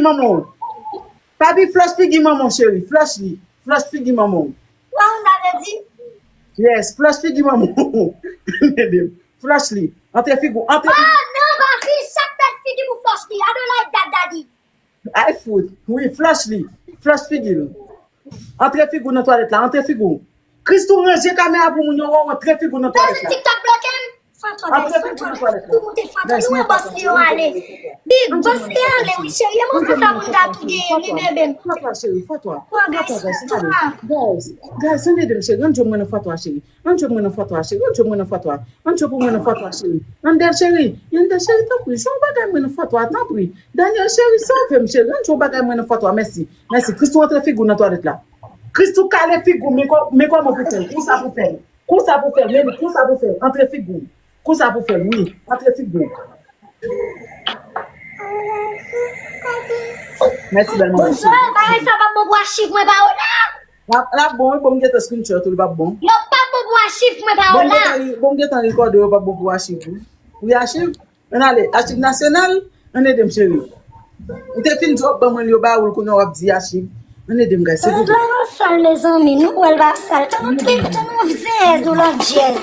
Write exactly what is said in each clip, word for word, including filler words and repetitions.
Manman w. Papi, flush figi manman w, cheri. Flush li. Flush figi manman w. Sa w ta vle di? Yes, flush figi manman w. Flush li. Antre figi w. Antre. Oh non, papi, chak tèt figi pou flush li. I don't like that, daddy. Ay fout. Wi, flush li. Flush figi l. Antre figi w nan twalèt la. Antre figi w. Christoo, ranje kamera pou moun yo wè w, antre figi w nan twalèt la. TikTok bloke m. Fatwa, guys, Fatwa. Tou moute Fatwa. Nou wè bòs li yo ale. Big bòs li ale, wi, cheri. E mwen konsa moun ta tou genyen, wi, bebe m. Fatwa, cheri, Fatwa. Fatwa, guys, Fatwa. Guys, guys, ann ede m, cheri. Ann jwenn mwen nan Fatwa, cheri. Ann jwenn mwen nan Fatwa, cheri. Ann jwenn mwen nan Fatwa. Ann jwenn pou mwen nan Fatwa, cheri. Andel, cheri. Andel, cheri, tanpri. Jwenn bagay mwen nan Fatwa, tanpri. Daniel, cheri, sove m, cheri. Ann jwenn bagay mwen nan Fatwa. Mèsi. Mèsi. Christoo, antre figi w nan twalèt la. Christoo, kale figi w, men kò-, men kòman pou fè l. Konsa pou fè l. Konsa pou fè l, men konsa pou fè l. Antre figi w. Konsa pou fè l, wi. Antre figi w. Mèsi, bèl manman. Bonjou, bagay sa p ap bon pou achiv mwen pa w la. L ap, l ap bon, wi, bon, m gentan screenshot ou, li p ap bon. Yo p ap bon pou achiv mwen pa w la. Bon, m gentan, bon, m gentan rekòde, yo p ap bon pou achiv, wi. Wi, achiv. Ann ale, achiv nasyonal, ann ede m, cheri. Ou te fin di w ap ban mwen l, yo ba ou l, kounye a w ap di achiv. Ann ede m, guys, silvouplè. L pa sal, mezanmi, nou wè l pa sal. Tann nou trip, tann nou vizez, nou lòt jèz.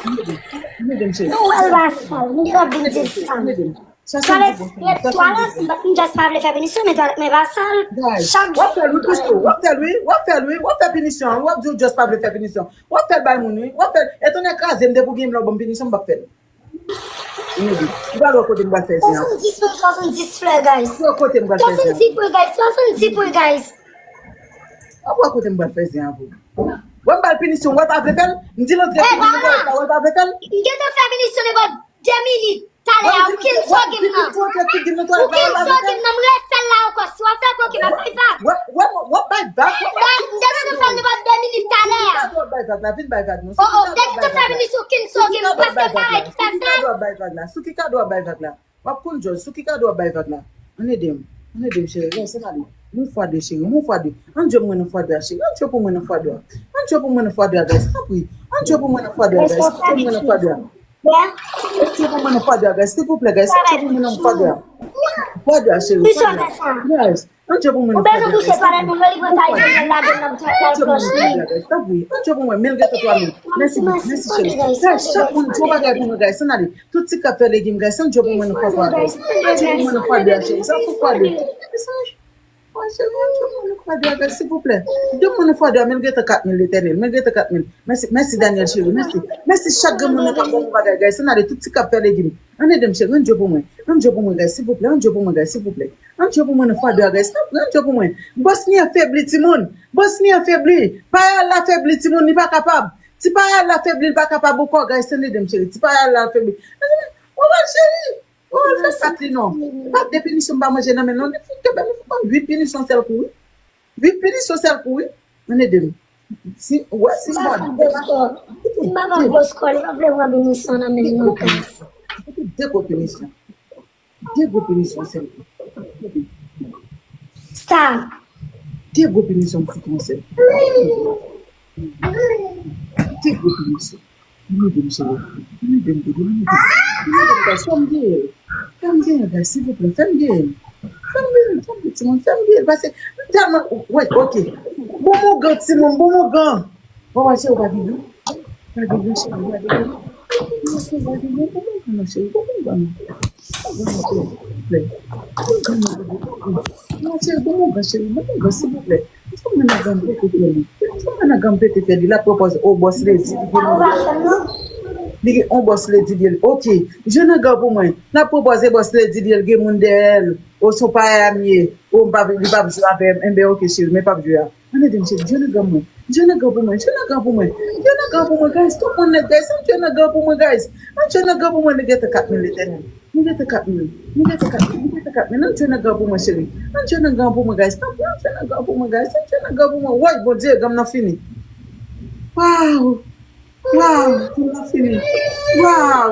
Ann ede m, cheri. Nou wè l pa sal, nou t ap vin di l sal. Ann ede m. Twalèt, twalèt, m just pa vle fè pinisyon, men twalèt mwen pa sal. Chak jou. W ap fè l, wi, Christoo. W ap fè l, wi. W ap fè l, wi. W ap fè pinisyon an, wi. W ap di w just pa vle fè pinisyon. W ap fè l bay moun, wi. W ap fè l. Etone kraze m, depi w gen m la w ban m pinisyon, m p ap fè l. Ann ede. Ou pral wè kote m pral fè zen an. Swasanndis pwen, swasanndis flè, guys. Ou wè kote m pral fè zen an. Swasanndis pwen, guys. Swasanndis pwen, guys. Ou wè kote m pral fè zen an pou. Wè m ba l pinisyon, wè l pa vle fè l. M di l antre figi m nan twalèt la, wè l pa vle fè l. M gentan fè pinisyon nenpòt de minit. Talè a, ou kin soge m nan. Ou kin soge m nan, m refè l la ankò. Si w ap fè koke, m ap bay vag. Wè, wè, wè, w ap bay vag. M gentan fè l nenpòt de minit talè a. Sou ki ka dwe bay vag la, vin bay vag non. Oh, oh, depi w fè pinisyon, ou kin soge m, paske m pa wè ki fè m fè. Sou ki ka dwe bay vag la, sou ki ka dwe bay vag la. W ap konn jòj, sou ki ka dwe bay vag la. Ann ede m. Ann ede m, cheri. Lè se mali. Mon fwa de, cheri. Mon fwa de. Ann jwe pou mwen nan fwa de a, cheri. Ann jwe pou mwen nan fwa de a. Ann jwe pou mwen nan fwa de a, guys. Tanpri. Ann jwe pou mwen nan fwa de a, guys. Ann jwe pou mwen nan fwa de a. Ann jwe pou mwen nan fwa de a, guys. Silvouplè, guys. Ann jwe pou mwen nan fwa de a. Fwa de a, cheri. Fwa de a. Guys. Ann jwe pou mwen nan fwa de a, guys. Tanpri. Ann jwe pou mwen nan fwa de a, guys. Tanpri. Ann jwe pou mwen. Men l gentan twa mil. Mèsi, mèsi, cheri. Guys, chak moun di yon bagay pou mwen, guys. Ann ale. Tout ti k ap fè legim, guys, ann jwe pou mwen nan fwa de a, guys. Ann jwe pou mwen nan fwa de a, cheri. Sa fou fwa de. Mwen, cheri, ann jwe pou mwen nan fwa de a, guys, silvouplè. Jwe pou mwen nan fwa de a, men l gentan kat mil, Letènèl. Men l gentan kat mil. Mèsi, mèsi, Daniel, cheri. Mèsi. Mèsi chak granmoun nan k ap ban mwen bagay, guys. Ann ale, tout ti k ap fè legim. Ann ede m, cheri. Ann jwe pou mwen. Ann jwe pou mwen, guys, silvouplè. Ann jwe pou mwen, guys, silvouplè. Ann jwe pou mwen nan fwa de a, guys. Tanpri, ann jwe pou mwen. Bòs li an febli, timoun. Bòs li an febli. Payal la febli, timoun. Li pa kapab. Ti payal la febli, li pa kapab ankò, guys. Ann ede m, cheri. Ti payal la febli. Mezanmi, w wè, cheri. Oh, l fè pat li non. Pat de pinisyon m pa manje nan men l non. Li fout kenbe m, li fout ban m uit pinisyon sèl kou, wi. Uit pinisyon sèl kou, wi. Ann ede m. Si, w wè, si m ban. Si m pa ban gwo skò, li pa vle pran pinisyon nan men m non, guys. De gwo pinisyon. De gwo pinisyon sèl kou. Stop. De gwo pinisyon m fout yon sèl kou. Te gwo pinisyon. Ann ede m, cheri. Ann ede m, bebe. Ann ede m. Ann ede m, guys. Fè m genyen l. Fè m genyen l, guys, silvouplè. Fè m genyen l. Fè m genyen l, tanpri, timoun. Fè m genyen l. Paske m tèlman, wè, ok. Bon, m ougan, timoun. Bon, m ougan. Bon, cheri, ou pa gen dlo? Pa gen dlo, cheri, pa gen dlo. Bon, cheri, pa gen dlo. Bon, m ougan, cheri. Bon, m ougan, non. Non, cheri, bon, m ougan, cheri. Bon, m ougan, silvouplè. Sa mwen nan ganm pete fè li. Sa mwen nan ganm pete fè li. L ap pwopòze, o, bòs ledi, li gen moun. Li gen on bòs ledi, li gen, ok. Jwe nan ganm pou mwen. L ap pwopòze bòs ledi, li gen moun dèyè l. O, se yon payay m ye. O, m pa, li p ap jwe avè m. Enben, ok, cheri, men p ap jwe a. Ann ede m, cheri. Jwe nan ganm mwen. Jwe nan ganm pou mwen. Jwe nan ganm pou mwen. Jwe nan ganm pou mwen, guys. Tout moun nèt, guys. Ann jwe nan ganm pou mwen, guys. Ann jwe nan ganm pou mwen. Li gentan kat mil, Letènèl. Nou gentan kat mil. Nou gentan kat mil. Nou gentan kat mil. Ann jwe nan ganm pou mwen, cheri. Ann jwe nan ganm pou mwen, guys. Tanpri, ann jwe nan ganm pou mwen, guys. Ann jwe nan ganm pou mwen. Woy, Bondye, ganm nan fini. Waw! Waw! Ganm nan fini. Waw!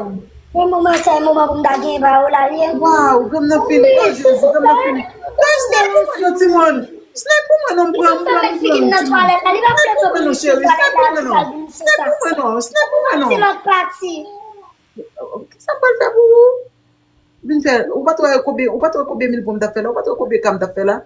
E moman sa, e moman pou m ta gen ba ou la, li ye. Waw, ganm nan fini. O Jezi, ganm nan fini. Guys, snipe pou mwen non, timoun. Snipe pou mwen non, m pran, m pran, m pran, timoun. Snipe pou mwen non, cheri. Snipe pou mwen non. Snipe pou mwen non. Snipe pou mwen non. Se lòt pati. Kisa m pral fè pou ou? Vin fè, ou pa t wè konbyen, ou pa t wè konbyen mil pwen m t ap fè la, ou pa t wè konbyen ka m t ap fè la.